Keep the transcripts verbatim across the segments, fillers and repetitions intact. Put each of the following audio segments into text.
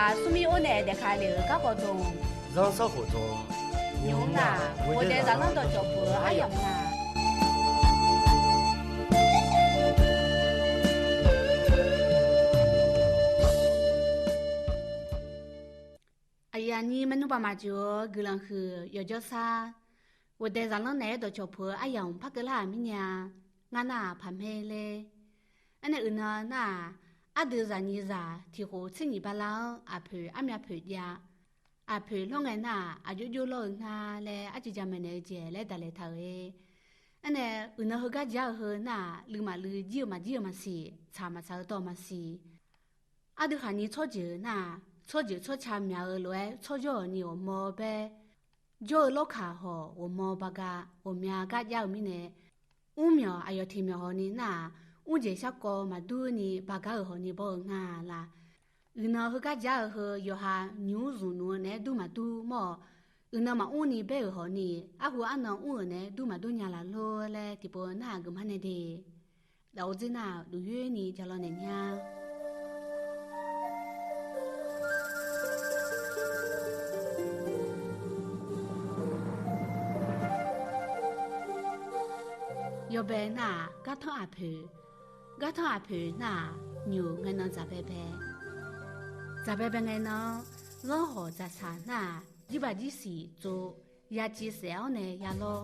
Aqsmr mir or nae daefkale-euq garkawv dmq, zanrsanrkhof dmq, nymq-mr nar, ghofdae zaqlanr dawqcawq puq-eu aryamq nar. Aqyuif aqnyir maernmr baqmaf jeuq-eu guiqlanq huiq yawqjawr sar, ghofdae zaqlanr naeq-aer dawqcawq puq-eu aryamq par keuvlar-euq mirnya, ngar nar-aq paqmaer ler. Aernae uiqnan nar-aq, ardui zaqnyiq zaq tiq khof tser nyiq bala-anr aqpoeq armyav poeq jav. Aqpoeq lawr ngae nar-aq, aqjox jox lawr-eu nga laer arcuiv jamaeq naeq-eu jeq laer daqlaeq taq-euq-e. Aernae uiqnan heugar jar-eu heu nar-aq, luimaf lui jir-eu maqjir-eu maqsiq, tsaq maqtsaq-eu dawq maqsiq. Ardui khaqnyir tsawrjeuq nar-aq, tsawrjeuq tsawrca myaq-eu lof-aer tsawrjawr-euq ni ghawqmawr baer, jawr-eu lawrkaq hawq ghawqmawr bagar ghawqmya gar jar-eu mirnae, mrmyawq aqyawf tiq myawq hawq ni nar-aq, mrjeq sharkawv maqdur ni bagar-euq hawq ni bawr-eu nga la. Uiqnan heugar jar-eu heu yawqha nymq-mr zmq nmr-eu naeq-aer dur maqdur mawr-awq. Uiqnan maqmr ni baer-euq hawq ni, arhu arnan mr-euq naeq-aer dur maqdur nya laf lor laer tiqpov nar-aq geufmar nae de. Daqor dzer nar-aq, duq yoer ni jaqlaw naeq nya. Yawbae nar-aq, gartanr aqpoeq. Gartanr aqpoeq nar-aq, nymq ngae nan dzaqbae bae. Dzaqbae bae ngae nan-anr, zanrhawq dzaqsaq nar-aq, jirbaq jirsiq tsov, yaciv saef-awr nae ya lawr.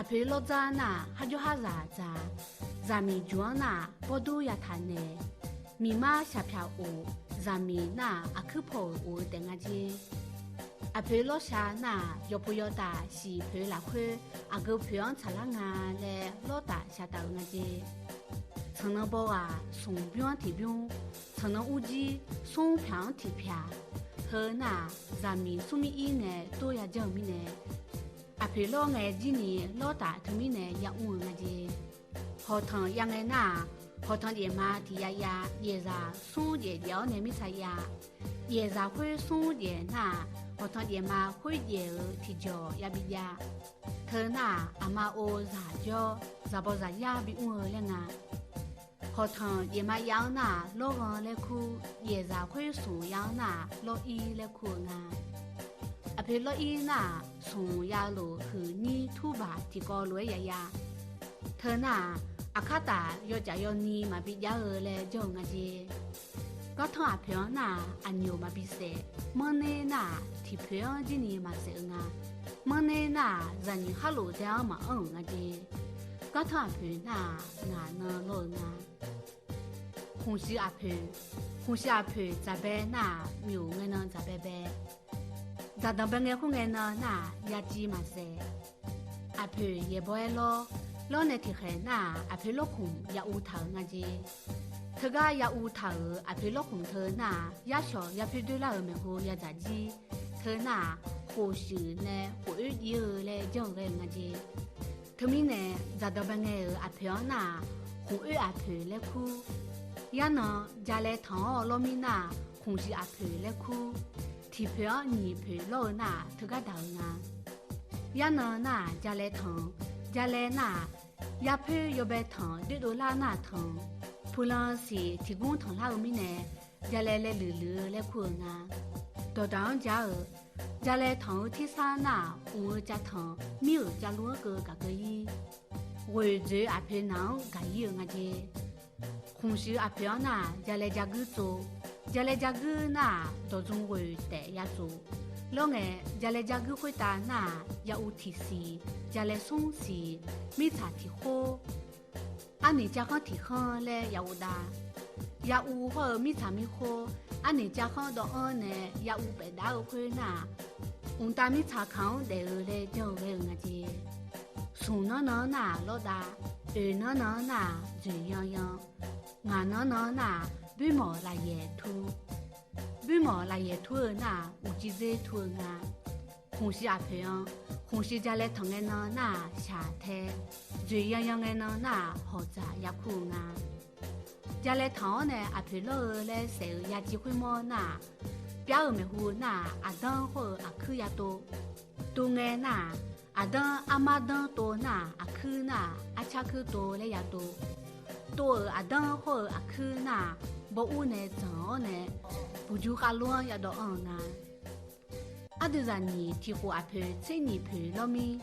Aqpoeq lawr dzar nar-aq, kharjawr kharzaq dzaq, zaqmiq juq-anr nar-aq, bawrdur yataq naeq, miqmar shaqpyaq of, zaqmiq nar-aq, aqkuir paw-euq of-eu taef nga jer. Aqpoeq lawrsha nar-aq, yawqpov yawtaf shiq poeq lafkhoer aqgeu poeq-anr tsaqlar nga laer lawrtaf shaqtaf-euq nga jer. Tsanqnan baw ghaq smq bymr-anr tiq bymr, tsanqnan urjir smr pyaq-anr tiq pyaq, heu nar-aq, zaqmiq smrmir ir nae tor yajanr-eu mirnae, aqpoeq lawr ngae jir ni lawrtaf teumirnae yamr-eu nga jer. Hawqtanq ya ngae nar-aq, hawqtanq jaef ma tiq ya ya, jaefzaq smr jaef jaef-awr nae mirtsa ya. Jaefzaq khoer smr jaef nar-aq, hawqtanq jaef ma khoer jaef-euq tiqjawq yabi jav. Teu nar-aq, aqma ov zaq jawr, zaq baw zaq yar bimr-eu laer nga. Hawqtanq jaef ma ya-anr nar-aq, lawrghan laer kur, jaefzaq khoer smq ya-anr nar-aq, lawr ir laer kur-eu nga. Aqpoeq lawr ir nar-aq, smq ya lof huiq nyir turbaq tiqkawv lof-aer ya ya. Teu nar-aq, aqkar taf yawcaf yawni maqbi jav-eu laer janr-eu nga jer. Gartanr aqpoeq-anr nar-aq, aqnyoq maqbi saef. Manrner nar-aq, tiqpoeq-anr jir ni maqsaef-eu nga. Manrner nar-aq, zaqnyiq kharlof dae-anr maqanr-euq nga jer. Gartanr aqpoeq nar-aq, ngaq nan lawr-eu nga. Khmqshuif aqpoeq. Khmqshuif aqpoeq dzaqbae nar-aq, myof ngae nan dzaqbae bae. Dzaqdanq bae ngae khoerngae nan nar-aq, yaciv maqsaef. Aqpoeq yaeqbawq-aer lawr. Lawr nae tiqkhaeq nar-aq, aqpoeq lawrkhmq ya uv taq-euq nga jer. Teugar ya uv taq-euq aqpoeq lawrkhmq teu nar-aq, yarshawq yapyoer doerlar-euq maeqhu yadzaq jir. Teu nar-aq, khofshuif nae khof oer jiv-eu laer janr-eu ghae-eu nga jer. Teumirnae, dzaqdanq bae ngae-euq aqpoeq-anr nar-aq, khmq oer aqpoeq laer kur. Yarnan jalae tanq-awr lawr mir nar-aq, khmqshuif aqpoeq laer kur. Tiqpoeq-anr nyiq poeq lawr-eu nar-aq, teugar daq-euq nga. Yarnan nar-aq, jalae tanq. Jalae nar-aq, yarpoer yawbae tanq doerdov lar nar-aq tanq. Puqlan siq tiqgmr tanqlar-eu mirnae, jalae laeluiq luiq-eu laer kur-eu nga. Dawqdaq-anr jar-eu, jalae tanq-eu tersar nar-aq, mq-eu cavtanq mir-euq cavluf-anr keuv gaq keuv ir. Ghoeq dzoeq aqpoeq naq-anr gaq ir-eu nga jer. Khmqshuif aqpoeq-anr nar-aq, jalae jaguir tsov. Jalae jaguir nar-aq, dawqdzm ghoeq taef ya tsov. Lawr ngae, jalae jaguir khoertav nar-aq, ya uv tiqsiq, jalae smr siq, mirtsaq tiq khor, arniq cavkhanr tiq khanr laer ya uv dav. Ya uv hawr-eu mirtsaq mirkhor, arniq cavkhanr dawv-anr nae ya uv paef dav-eu khoer nar-aq, mqtav mirtsaq kaq-anr daef-eu laer janr-eu ghae-eu nga jer. Smq nanr nan-anr nar-aq lawr dav, oeq nanr nan-anr nar-aq dzoeq yanyan, ngaq nanr nan-anr nar-aq boermawq lafyaeq tur. Boermawq lafyaeq tur-eu nar-aq uqcif dzer tur-eu nga. Khmqshuif aqpoeq-anr, khmqshuif jalae tanq ngae nan nar-aq shaq tae, dzoeq yanyan ngae nan nar-aq hawqdzaq ya kur-eu nga. Jalae tanq-awr nae aqpoeq lawr-eu laer saef-euq yaciv khoermawr nar-aq, pyav-euq maeqhu nar-aq aqdanr hawr-eu aqkuir ya tov. Tov ngae nar-aq, aqdanr armar danr tov nar-aq, aqkuir nar-aq arcar kuir tov laer ya tov. Tov-euq aqdanr hawr-eu aqkuir nar-aq, baw ur nae dzanq-awr nae Uqjur khavlof-anr yadawv anr-eu nga. Ardui zaqnyiq tiq khof aqpoeq tser nyiq poeq lawr mir,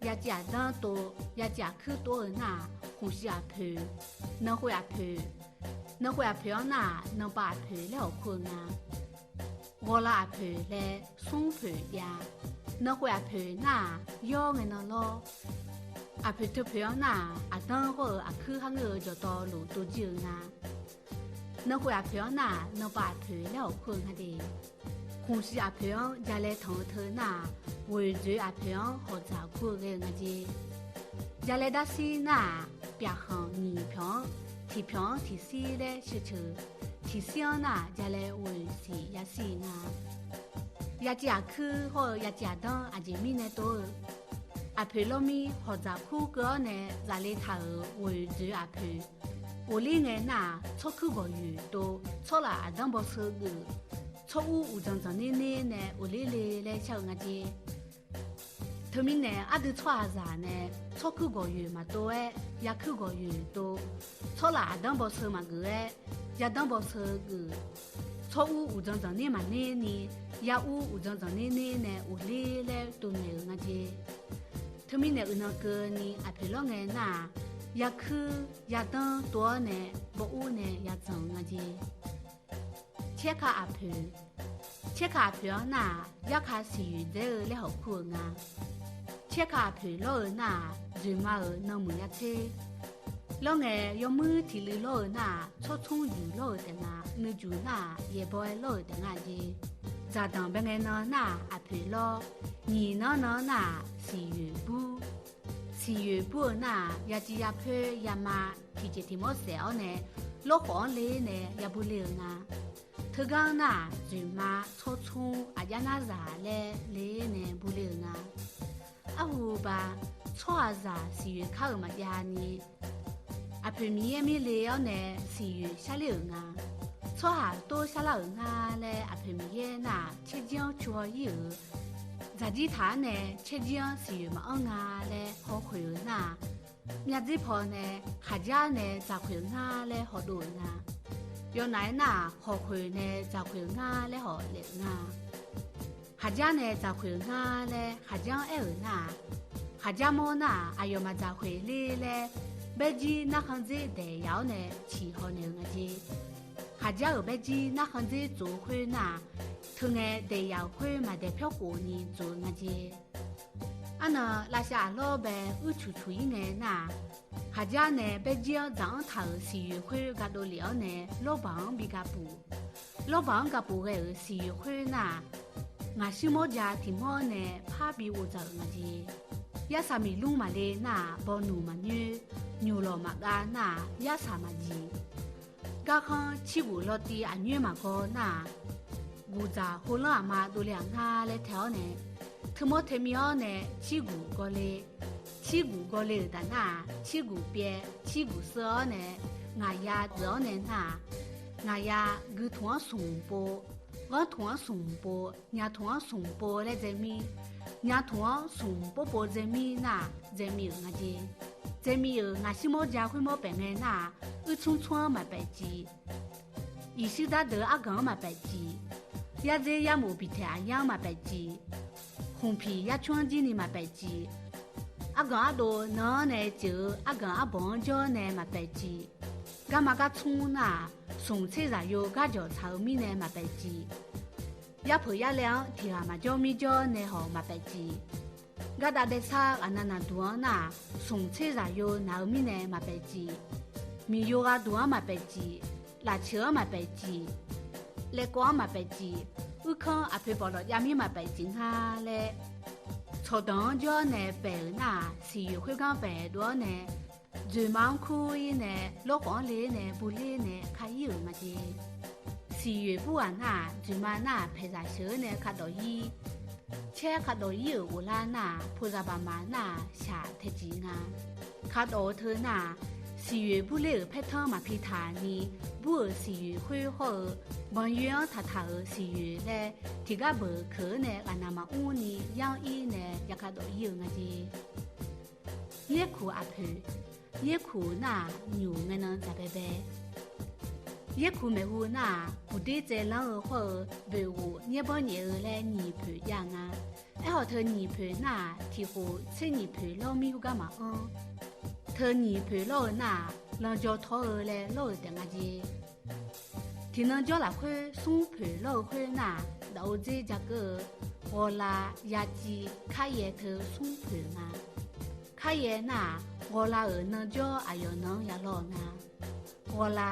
yaciv aqdanr tov, yaciv aqkuir tov-eu nar-aq, khmqshiq aqpoeq, nankhoeq aqpoeq, nankhoeq aqpoeq-anr nar-aq, nanpav aqpoeq laer hawq kur-eu nga. Ghawqlav aqpoeq laer smr poeq jav. Nankhoeq aqpoeq nar-aq, yawr ngae nan lawr. Aqpoeq teu poeq-anr nar-aq, aqdanr hawr-eu aqkuir kharngeur-eu jawqtawvluf dovjir-eu nga. Nankhoeq aqpoeq-anr nar-aq, nanpav aqpoeq laer hawq kur-eu nga de. Khmqshiq aqpoeq-anr jalae tanq-eu teu nar-aq, ghoeqdzoeq aqpoeq-anr hawqdzaq kur-eu ghae-eu nga jeq. Jalae darshir nar-aq, pyaqkhanq nyiq pyawq-anr, tiq pyawq-anr tiq shir laer sheuqceuq. Tiq shir-anr nar-aq, jalae ghoeq siq yashir nga. Yaciv aqkuir hawr-eu yaciv aqdanr aqjeq mirnae tov-eu, aqpoeq lawr mir hawqdzaq kur keuv-awr nae zafle taq-euq ghoeqdzoeq aqpoeq, ghofler ngae nar-aq, tsawrkuir gawqyoeq tov, tsawrlaf aqdanr bawseu geuf, tsawr ur uqdzan dzanq ner ner nae ghofler le laer shar-eu nga jeq. Teumirnae ardui tsawrhaqzaq nae tsawrkuir gawqyoeq maqtov-aer, yakuir gawqyoeq tov, tsawrlaf aqdanr bawseu maqgeuf-aer, yadanr bawseu geuf, tsawr ur uqdzan dzanq ner maqner ni, ya ur uqdzan dzanq ner ner nae ghofler laer tuvnaeq-euq nga jeq. Teumirnae uiqnan keuvni aqpoeq lawr ngae nar-aq, yakuir yadanr tov-awr nae bawr ur nae yadzanq-eu nga jeq. Caerka aqpoeq. Caerka aqpoeq-anr nar-aq, yarka siqyoeq dzaer-eu laer hawq kur-eu nga. Caerka aqpoeq lawr-eu nar-aq, dzoeqma-euq nanmuiq yatser lawr ngae, yawmuir tiq luiv lawr-eu nar-aq, tsawrtsmr juq lawr-euq taef nga. Nuijuq nar-aq, yaeqbawq-aer lawr-euq taef nga jeq. Dzaqdanq bae ngae nan nar-aq, aqpoeq lawr. Nyiq nanr nan nar-aq, siqyoeq bur. Siqyoeq bur-eu nar-aq, yaciv yapoer yama tiqjeq tiq mawr saef-awr nae, lawrkhawf-anr ler nae yaburler-eu nga. Teugar nar-aq, dzoeqma, tsawrtsmr, aqjar narzaq laer ler nae burler-eu nga. Arhu ba, tsawrhaqzaq siqyoeq kar-euq maqjav ni, aqpoeq Miqyaer mirle-awr nae siqyoeq sharler-euq nga. Tsawrhaq tor sharlar-euq nga laer aqpoeq Miqyaer nar-aq, caerjir-anr cu haw ir-euq. Dzaqjir taq-anr nae caerjir-anr siqyoeq maqanr nga laer hawkhoeq-euq nar-aq, myavdzer paw nae khaqjar nae dzaqkhoeq-eu nga laer hawdov-euq nga. Yawnav-aer nar-aq, hawkhoeq nae dzaqkhoeq-eu nga laer hawq laef-euq nga. Khaqjar nae dzaqkhoeq-eu nga laer khaqjar-anr aer-euq nar-aq, khaqjar mawr nar-aq, aqyawf maqdzaqkhoeq ler laer, baerjir narkhan dzer daeq yaf-awr nae ciqhaw naeq-eu nga jeq. Khaqjar-euq baerjir narkhan dzer tsof-eu khoer nar-aq, teungae daeq yaf-euq khoer maqdaeq pyawr khof ni tsof-eu nga jeq. Arnan lavshav aqlawr bae uircuq cuq ir ngae nar-aq, khaqjar nae baerjir-anr dzaq-anr taq-euq siqyoeq khoer ga dovlef-awr nae lawrbaq-anr bi ga puf. Lawrbaq-anr ga puf ghae-euq siqyoeq khoer nar-aq, ngaq shir mawr ja tiq mawr nae par bi ghofdzaq-euq nga jeq. Yarsaq miq lmr maqle nar-aq, bawnuq maqnyoer, nymq lawq maqgav nar-aq, yarsaq maqjiq. Garkhanr cirguf lawtiv aqnyoer maqgaw nar-aq, guqdzaq hov lanr aqma dovle-aq nga laer tae-awr nae, teumawr teumi-awr nae cirguf gawle. Cirguf gawle-euq taf nar-aq, cirguf pyaev, cirguf seuv-awr nae, ngaqya deuq-awr nae nar-aq, ngaqya guitmq-anr smq pov, ghanrtmq-anr smq pov, nyatmq-anr smq pov laer dzae mir. Nyatmq-anr smq pov pov dzae mir nar-aq, dzae mir-euq nga jeq. Dzae mir-euq ngaq shir mawr ja khoermawr paef ngae nar-aq, uirtsmr tsmr-anr maqpaef cif. Iqshuir dar deuq-eu arganq-anr maqpaef cif. Yardzer yarmof biqtaeq aqyar-anr maqpaef cif. Khmqpiq yarcmr-anr jir ni maqpaef cif. Arganq ardov nan-anr nae ceuq-eu arganq arbawq-anr jawr nae maqpaef cif. Garma gar tsmr nar-aq, smq tser zaqyo garjawq tsaq-eu mirnae maqpaef cif. Yarpeuq yarlaev-anr tiq ghaq maqjawr mir jawr nae hawq maqpaef cif. Gardav daevsar ghaqna naqduq-anr nar-aq, smq tser zaqyo naq-eu mirnae maqpaef cif. Miqyo gharduq-anr maqpaef cif. Lafceuq-anr maqpaef cif. Laevkawv-anr maqpaef cif. Uirkanr aqpoeq bawqdawq jav mir maqpaef cif nga laer, tsawqdanq-anr jawr nae paef-euq nar-aq, siqyoeq khoergar paef dov-awr nae, dzoeqma-anr kur-ir nae, lawrkhawf-anr le nae, bu ler nae, ka-ir-euq nga jeq. Siqyoeq bur ghaq nar-aq, dzoeqma nar-aq, paeqzaq sheuq-eu nae kadawq-ir. Caer kadawq-ir-euq ghoflar nar-aq, pozaq baqmaq nar-aq, shaq tae ciq nga. Kadawq-eu teu nar-aq, siqyoeq bur ler-euq paertanr maqpi taq ni, bur-euq siqyoeq khoer hawr-eu, banqyoe-anr taqtaq-euq siqyoeq laer, tiqgar beuq keuq-eu nae ghaqna maqmr ni, yar-anr ir nae ya kadawq-ir-euq nga jeq. Yaerkuq aqpoeq. Yaerkuq nar-aq, nymq ngae nan dzaq baebae. Yaerkuq maeqhu nar-aq, buqder tsaevlanr-eu hawr-eu boeqghof nyaer bawr nyaef-eu laer nyiq poeq jav nga. Aerkhawf teu nyiq poeq nar-aq, tiq khof tser nyiq poeq lawr mir heugar maqanr. Teu nyiq poeq lawr-eu nar-aq, lanjaw tawr-eu laer lawr-euq taef nga jeq. Tiqnan jawr lafkhoer smr poeq lawr-eu khoer nar-aq, dafov dzer jakeuv-eu ghawqla, yaciv, karyaev teu smr poeq nga. Karyaev nar-aq, ghawqla-euq nanjawr aqyawf nan-anr ya lawr-eu nga. Ghawqla,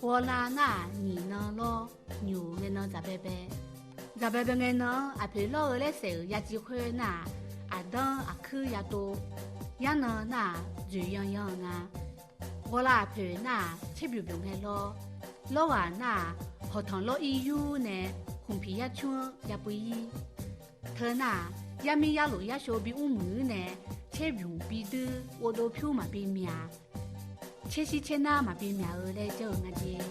ghawqla nar-aq, nyiq nan lawr, nyoq ngae nan dzaqbaebae. Dzaqbaebae ngae nan-anr aqpoeq lawr-eu laer saef-euq yaciv khoer nar-aq, aqdanr aqkuir ya tov, yarnan nar-aq, dzoeq yanyan-eu nga. Ghawqla aqpoeq nar-aq, caer byuq byuq ngae lawr. Lawrghaq nar-aq, hawqtanq lawr ir yur nae khmqpiq yar cmr-anr ya puiv ir. Teu nar-aq, yarmir yarlof yarshov bi mrmuiq-ir nae, caer byuq bi duir, ghovdov pyur maqbi myaq, caer shir caer nar maqbi myaq-eu laer janr-eu nga jeq.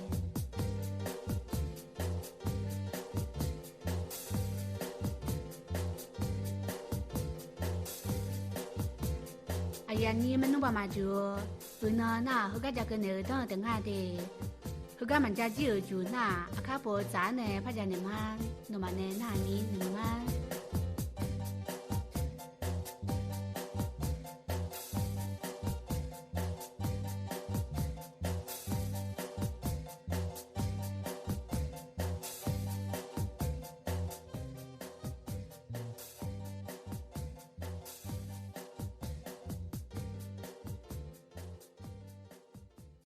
Aqyuif aqnyir maernmr baq maqjuq-eu, uiqnan nar-aq heugar ja keuv naeq-eu danr-eu taef nga de. Heugar maqja jir-euq juq nar-aq, aqkar pov-eu tsaq-anr nae par ja naeq ma. Nawmaf nae nar-aq ni naeq ma.